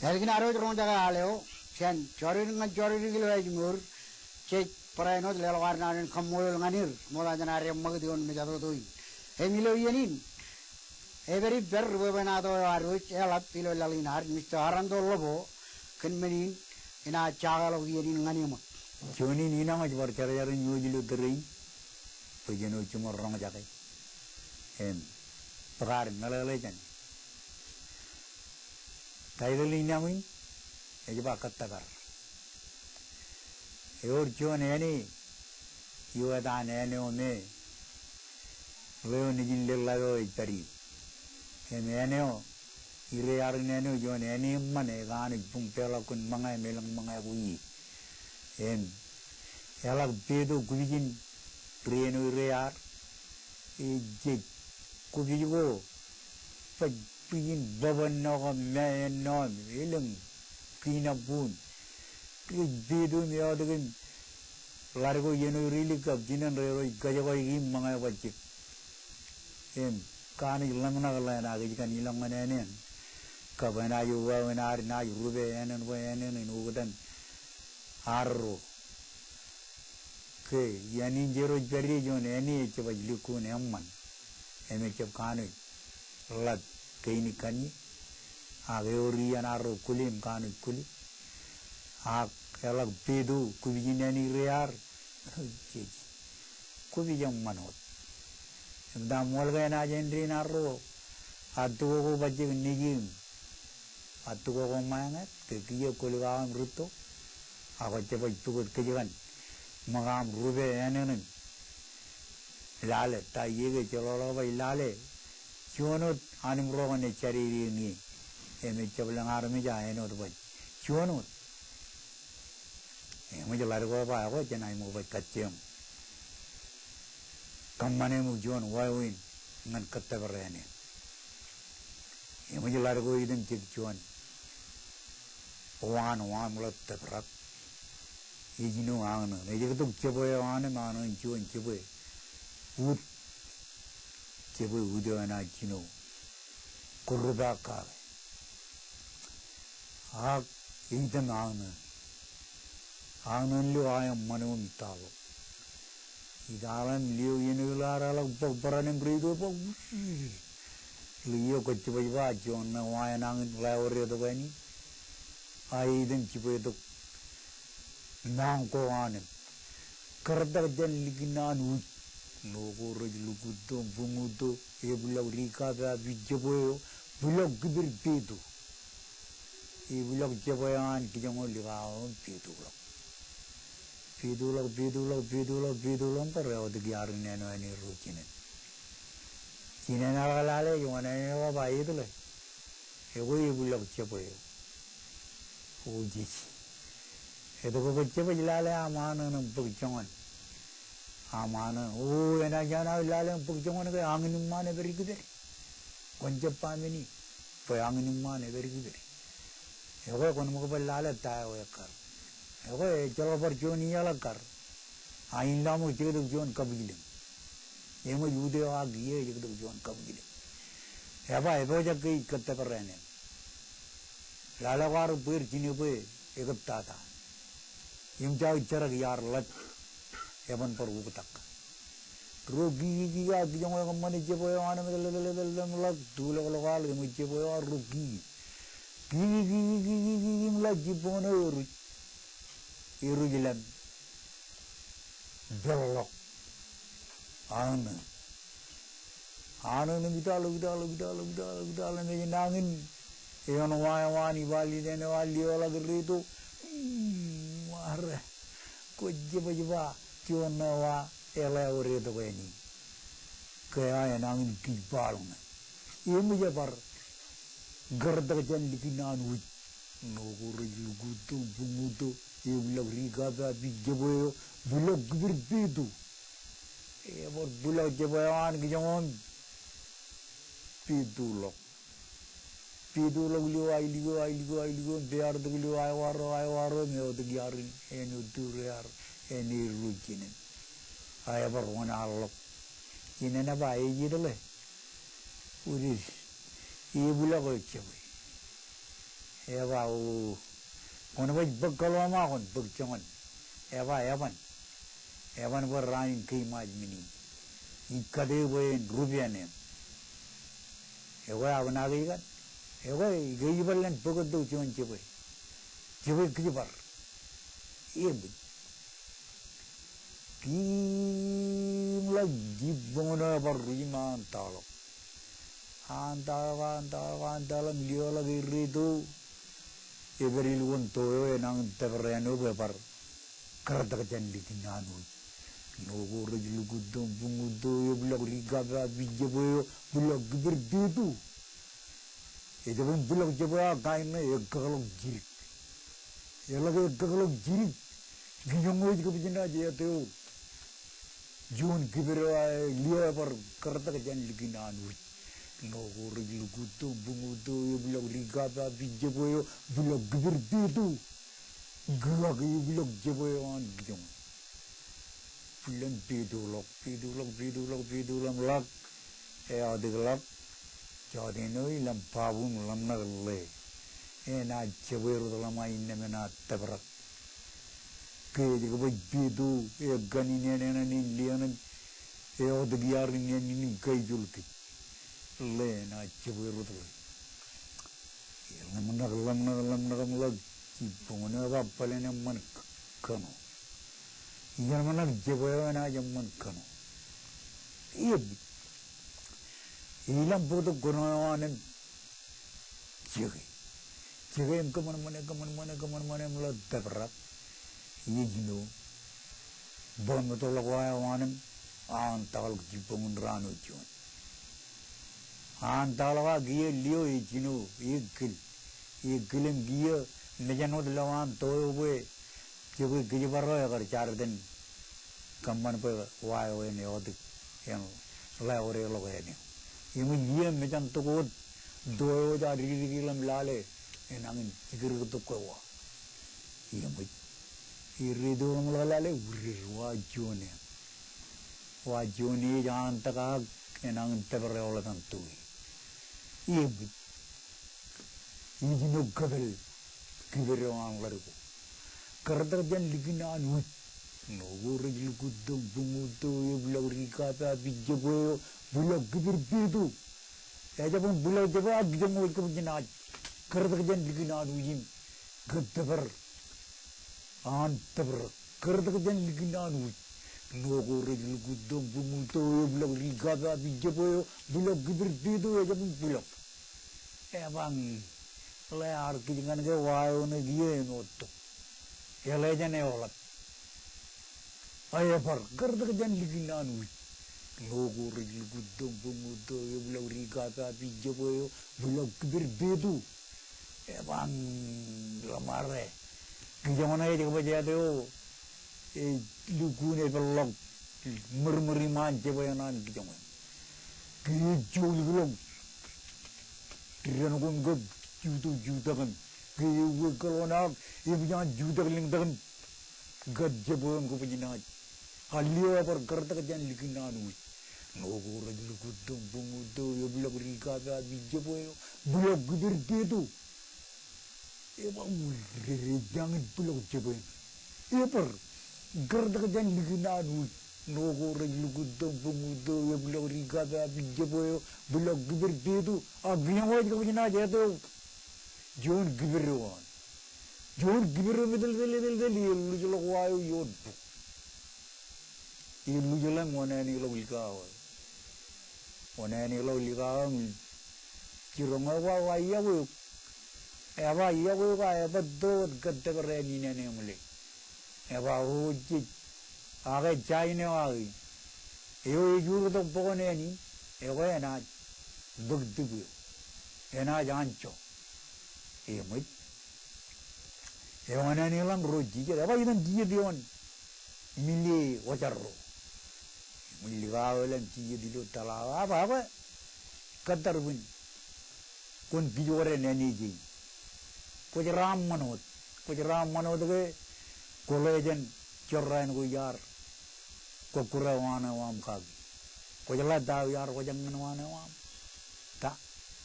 Ālikin ad wōj roñjake al eo jān Jọridik ñan Jọridik ilo ājmour, jej barāinwōt leḷọk ad naan in kaṃṃoolol ñan er, ṃokta jān ad eṃṃakūt ioon mejatoto in. Im ilo iien in, epād ippād ri bwebwenato eo ad wōj eḷap ilo laḷ in ad, Mister Arando Lobo, kōn men in enaaj jakeḷọk iien in ñan eṃōk. Juon in inaṃ ej bar jarjar in iwōj ilo tōre in, bwe jen wōj jiṃor roñjake im bōk ad meḷeḷe jān Taitōl in aṃ in ej ba Kōttōpar. Ewōr juon āne iotaan āne eo me ḷeo nejin Leḷḷap eo ej pād ie. Im āne eo, ire ear in āne eo juon āne eṃṃan ekaanij buñ peḷọk kōn ṃōñā im elōñ ṃōñā ko ie. Im eḷak peto kupijin ri āne eo ire ear, ejej kupij ko baj ri in bōb ennọ kab mā ennọ im elōñ kiinabbuun. Rej peto im eọtik im ḷadik ko iien eo rej likab jinen rej kōjekọiki im ṃōñā bajjek. Im kaanij ḷōmṇak ḷenaaj kōjkan ilọk ñan āne eṇ. Kab enaaj wāween ad naaj rupe āne eṇ bwe āne eṇ en oktak arro. Ke iien in jero ej pād ie juon āne ejjab lukkuun eṃṃan. Im ejjab kanooj ḷap kein kaṇe. Ak ewōr iien arro kwōle im kanooj kwōle. Ak eḷak peto kupijin āne ire ear. Jej. Kupij eṃṃan wōt. Im ta ṃool ke enaaj āindein arro. Atto ko bajjek nejūṃ. Atto ko ṃaeñet ke kiiō kwōlik aō im rūtto. Ak kwōj jab bōk wōt kōjkan ṃōk aṃ rupe āne eṇ. Lale, ta iiō ke jeḷọk baj lale. Juon wōt an im ro kaṇe ej jadede ñe. Im ejjab lōñ armej aō āinwōt baj. Juon wōt. Eṃōj ḷadik ko eba ekwe jenaaj ṃōk baj kajjioñ. Kōṃṃane ṃōk juon wāween ñan Kōttōpar āne. Eṃōj ḷadik ko item jek juon. Waan, waan ḷap tōprak. Ejino añṇōṇ. Ejektok jebwe eo an im añṇōṇ juon jebwe. Ut. Jebwe ut eo enaaj jino. Kōrrup ak kake. Ak item añṇōṇ. Añṇōṇ lio aō eṃṃan eo im taḷọk. Ij taḷọk im lio iien eo ilo ad eḷak bōk bōran im reitok bōk. Ilo iiō kwōj jibwaj ba juon ṇe wa enañin ḷae wōr etok āne. Ak item jibwe tok. Mañ ko an im. Kōrtak jān likin an uj. Ṇo ko rej lukkuun to, buñuto, ebwiljak ri kab a pij jebwe eo, bwiljak kipir petu. Ebwiljak jebwe eo an kijoño lik aō im petuḷọk. Petuḷọk, petuḷọk, petuḷọk, petuḷọk, bar eọtik iarin āne eo āne ro jinen. Jinen eḷak lale ej wōṇāān eo ba etle. Ekwe ebwiljak jebwe eo. O jej. Etke kwōj jab baj lale aṃ aṇōṇ im bōk joñan. Aṃ aṇōṇ. O enaaj aṇawe lale im bōk joñan ke añin eṃṃaan epād kipād. Kwōn jab ba men in. Bwe añin eṃṃaan epād kipād. Ekwe kwōn ṃōk baj lale ta eo ekkar. Ekwe ejjeḷọk bar juon iaḷ ekkar. A in ḷọk ṃōk jekdọk juon kabwilōñ. Eṃōj ut eo ak iiō ejekdọk juon kabwilōñ. Eba epojak ke ij kōttōpar āne. Lale ko ar bweer jinebwe ekōttata. Im jake jerak iar ḷap. Eban bar uktak. Ro kiki kiki ak kijoño ekōṃṃane jebwe eo an im eteltelteltelḷọk tuḷọkḷọk aḷ eṃōj jebwe eo an ro kiki. Kiki kiki kiki kiki im ḷak jibboñōn eo eruj. Eruj lem. Peḷḷọk. Añṇōṇ. Añṇōṇ im itaḷọk, itaḷọk, itaḷọk, itaḷọk, itaḷọk im ej nañin. Eoon wa eo an iba liten eo an lio ḷọk erreito. Im, ware. Kwōj jab baj ba juon ṇe wa eḷae wōr etok āne. Ke aō enañin kij baḷ ñe. Eṃōj bar kōrtak jān likin an uj. Ṇo ko rej lukkuun to, buñuto, ebwiljak ri kab a pij jebwe eo, bwiljak kipir petu. Ebar bwiljak jebwe eo an kijoño im petuḷọk. Petuḷọk lio ailikio, ailikio, ailikio, im peartok lio aewaro, aewaro, im eọtik iarin, āne eo tur ear, āne ro jinen. A ebar wōṇaḷḷọk. Jinen eba ej etle. Uj, ebwiljak eo jebwe. Eba o. Kwōn baj bōk kōḷmān, kwōn bōk joñan. Eba eban. Eban bwe raan in ke iṃaaj men in. Ij kate bwe en rup āne. Ekwe ak naaj kōjkan. Ekwe ke ij bar ḷean bōk tok juon jebwe. Jebwe kōjparok. Eṃōj. Im ḷak jibboñōn eo ebar ruj im an taḷọk. An taḷọk, an taḷọk, an taḷọk im lio ḷọk erreito. Ej pād ilo wōn to eo enañin tōpar āinwōt bwe bar kōrtak jān likin an wōj. Ṇo ko rej lukkuun to im buññuun to eo, ebwilọk ri kapa ipjab eo, bwilọk kiped petu. Ejjab bwilọk jab eo ak kain ṇe, ekkakḷọk jidik. Eḷak ekkakḷọk jidik. Kijoñ eo ej kab jinaaj eteor. Juon kiped eo, a, lio ebar kōrtak jān likin an wōj. Ṇo ko rej lukkuun to im buññuun to eo, ebwilọk ri kapa ipjab eo, bwilọk kiped petu. Kū ak ebwilọk jab eo an kijoñ. Bwilōñ petuḷọk, petuḷọk, petuḷọk, petuḷọk im ḷak. Eọtikḷọk. Jọteen eo ilōñ baabuun ḷōmṇak ḷe. Enaaj jab erot ḷōṃa innām enaaj tōprak. Ke ej kab ej petu, ekkan ineen eṇ in lien in, eọtik iar ineen in im kaijol kōj. Ḷe enaaj jab erot ḷe. Ḷōmṇak, ḷōmṇak, ḷōmṇak im ḷak. Jibboñ eo ej ba bōlen eṃṃan k-, kōṇo. Ijeṇ ṃōṇak jab eo enaaj eṃṃan kōṇo. Im ilōñ bōktok kōṇo eo an im jeke. Jeke im kōṃanṃane, kōṃanṃane, kōṃanṃane im ḷak tōprak. Ej jino. Bōk meto ḷọk wa eo an im an taḷọk jibboñ in raan eo juon. An taḷọk ak kiiō lio ej jino, ekkil. Ekkil im kiiō mejān wōt lowaan to eo bwe jebwe kōjparok ekar jar itōn kōṃṃan bwe wa eo en eọtik, en ḷaore ḷọk āne eo. Im ej iiō mejān tok wōt to eo ej ar dikdik ḷọk im lale, enañin jikrōktok ke wa. Im ej, ej ri to ḷọk im ḷak lale, udded wa juon eo. Wa juon eo ej an tak ak enañin tōpar eoḷapān to eo. Im ej, ej jino kōpel kiped eo an ḷadik ko. Kōrtak jān likin an wōj. Ṇo ko rej lukkuun to im buññuun to eo, ebwilọk ri kapa ipjab eo, bwilọk kiped petu. Ejjab bwilọk jab eo ak kijoñ eo ej kab jinaaj kōrtak jān likin an wōj im kōttōpar an tōprak. Kōrtak jān likin an wōj. Ṇo ko rej lukkuun to im buññuun to eo, ebwilọk ri kapa ipjab eo, bwilọk kiped petu, ejjab bwilọk. Ebañ, ḷe ear kij ñan ke wa eo ṇe kiiō emaroñ tok. Eḷe jān eoḷap. A ebar kōrtak jān likin an wōj. Ṇo ko rej lukkuun to im buññuun to eo, ebwilọk ri kapa ipjab eo, bwilọk kiped petu. Ebañ, ḷōṃare. Kijoñ ṇe ej kab jet eo ej lukkuun epeḷḷọk ṃōrṃōr iṃaan jab eo an kijoñ eo. Ke ej jouj ḷọk dān ko im kab jutak, jutak im ke ewōr kōḷonak, ebwij an jutak lōñtak im kab jab eo im kab jinaaj. A lio ebar kōrtak jān likin an wōj. Ṇo ko rej lukkuun to im buññuun to eo, ebwilọk ri kapa ipjab eo, bwilọk kiped petu. Ebañ, udded, ejañin bwilọk jab eo. Ebar kōrtak jān likin an wōj. Ṇo ko rej lukkuun to im buññuun to eo, ebwilọk ri kapa ipjab eo, bwilọk kiped petu. A kijoñ eo ej kab jinaaj eteor. Juon kiped eo an. Juon kiped eo me tōl, tōl, tōl, tōl, elluj ḷọk wa eo ioon bok. Elluj ḷọk im wōṇāāne ḷọk likao eo. Wōṇāāne ḷọk likao eo im jiroñ eo, ba, ba iọkwe eok. Eba iọkwe eok, a ebar to wōt kōttōpar āne in āne eṃōle. Eba, o jej. Ak ej jain eo ak eo ej urotok bok in āne in, ekwe enaaj bōk tūb eo. Enaaj anjọ. Eṃōj. Ewōṇāāne ḷọk im ro jijet. Eba itan jijet eo an. Mile ojarro. Im likao eo ḷọk im jijet ilo tōḷa eo. Eba, ekwe kōttar bwin. Kwōn kij wōt āne in. Kwōj raṃṃan wōt. Kwōj raṃṃan wōt ke kwō ḷe jān jorrāān ko iar kọkkure waan eo aṃ kaki. Kwōj ḷe ta eo iar kwōj eññan waan eo aṃ. Ta,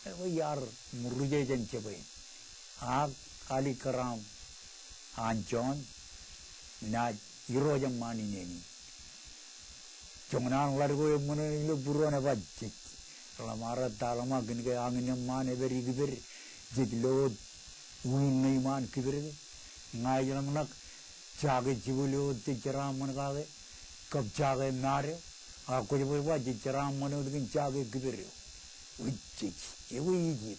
ekwe iar ṃuruje jān jebwe in. Ak alikkar aṃ anjọ in, naaj irooj eṃṃaan in āne in. Joñan an ḷadik ko eṃṃan ilo būruon, eba jej. Ḷōṃare, ta ḷōṃa, kōn ke añin eṃṃaan epād ikiped, jej lo wōt wiin ṇe iṃaan kiped ke. Ña ij ḷōmṇak jake jibwil eo jej jeraaṃṃan kake, kab jake mad eo. A kwōj baj ba jej jeraaṃṃan wōt kōn jake kiped eo. Ujjej, ewi ijin.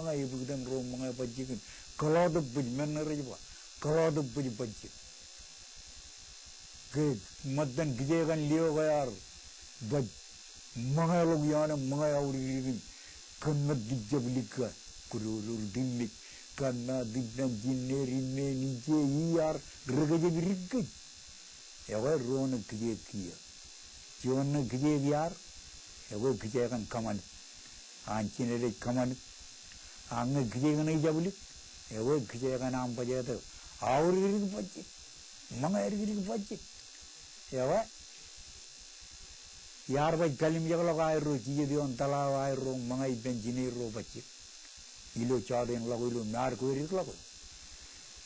ṃōñā, ebukten ro ṃōñā bajjek in. Kōḷote bwij, men ṇe rej ba, kōḷote bwij bajjek. Ke ṃōttan kijekan lio ke ear baj ṃōñā ḷọk ioon ṃōñā aorōk in kōn ṃōttan jab likka. Kudodo ri timmej, kōn ṃōttan jined in men ije iar rikōjepdik kōj. Ekwe ro ṇe kijeek kiiō. Juon ṇe kijeek iar, ekwe kijekan kōṃanit. An jined ej kōṃanit. Ak ñe kijeek ṇe ijab lik, ekwe kijekan aṃ bajjek eo. Aorōk dik bajjek. Ṃōñā dik bajjek. Ekwe. Iar baj kalimjek ḷọk aerro jijet ioon tōḷa eo aerro ṃōñā ippān jined ro bajjek. Ilo jọteen ḷọk ilo me ear kwe dik ḷọk eo.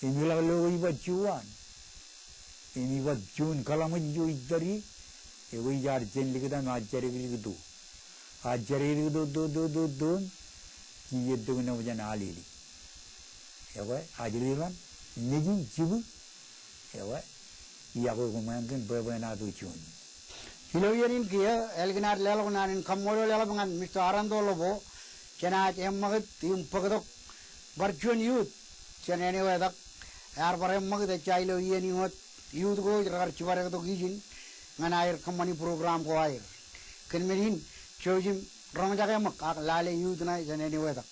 Im ilọk lo ke ij ba juon. Im ij ba juon kōḷmānḷọkjeṇ ijo ij tōre, ekwe ij ar jān likta im ajjadek dik to. Ajjadek dik to, to, to, to, to, im jijet tok ṇe bwe jen alele. Ekwe, ajri ran, nejin, jibwi, ekwe, iọkwe koṃeañ kōn bwebwenato juon. Ilo iien in kiiō, ālikin ad leḷọk naan in kaṃṃoolol eḷap ñan Mister Aranto Lobo, jenaaj eṃṃakūt im bōktok bar juon youth jān āne wōt ak ear bar eṃṃakūt ejja ilo iien in wōt youth ko rej kar jibadektok ijin ñan aer kōṃṃani program ko aer. Kōn men in jouj im roñjake ṃōk ak lale youth ṇe jān āne wōt ak.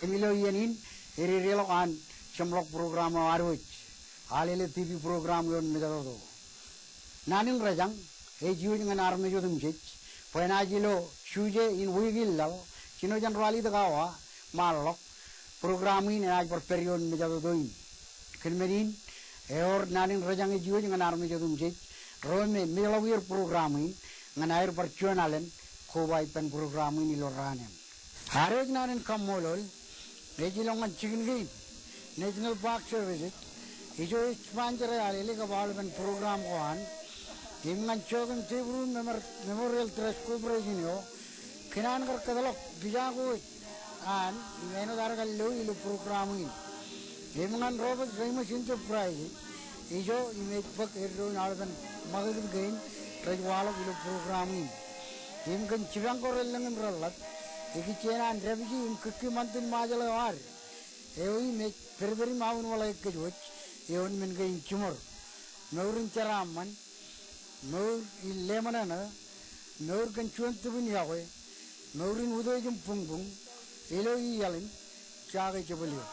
Im ilo iien in, ededeḷọk an jeṃḷọk program eo ad wōj, Alele TV program ioon mejatoto. Naan in rōjañ ej iwōj ñan armej otemjej bwe enaaj ilo Juje in wiik in laḷ, jino jān ralitōk awa ṃaanḷọk, program in enaaj bar pād ioon mejatoto in. Kōn men in, ewōr naan in rōjañ ej iwōj ñan armej otemjej ro me mejḷọk er program in ñan aer bar juon alen koba ippān program in ilo raan in. Areo ej naan in kaṃṃoolol ej ilo ñan jikin kein National Park Service, ijo ej sponsor e Alele kab aolepen program ko an. Im ñan Joachim deBrum Memorial Trust Corporation eo, kōn an kar kōtḷọk pija ko ej an im āinwōt ad kar lo ilo program in. Im ñan Robert Remus Enterprise, ijo im ej bōk eddoin aolepen ṃakūtkūt kein rej waḷọk ilo program in. Im kōn jipañ ko relōñ im reḷap, ikijjien an dāpiji im kiki ṃantin Ṃajeḷ eo ad, eo im ej pedped im aunwaḷe kōj wōj ioon men kein jiṃor. Mour in jeraaṃṃan, mour in leṃōṇōṇō, mour kōn juon tūpin iọkwe, mour in utiej im buñbuñ, ilo iaḷ in Jaake Jebōl eo.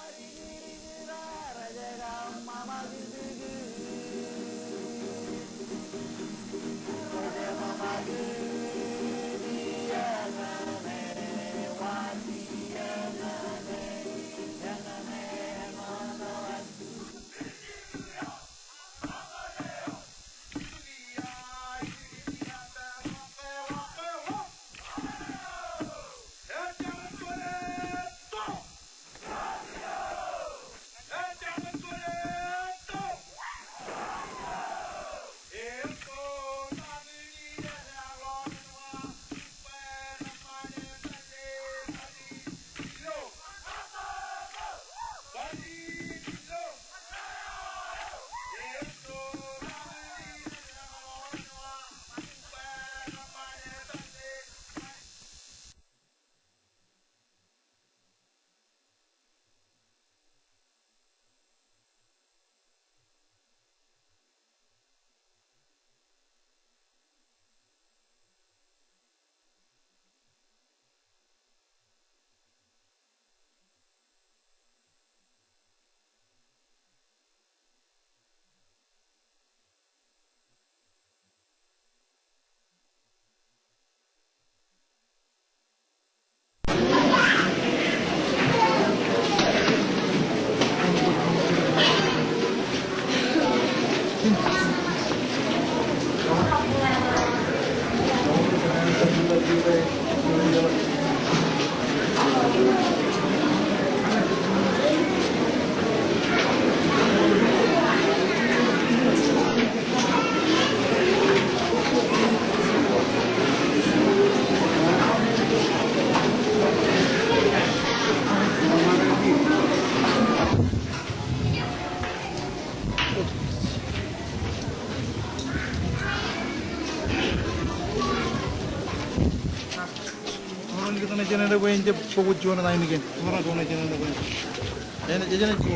Eṃoṇ kōtḷọk jān eo bwe en jab bōk wōt juon taim iien. Eṃoṇ kōtḷọk jān eo bwe en jab. Ej jān eo bwe.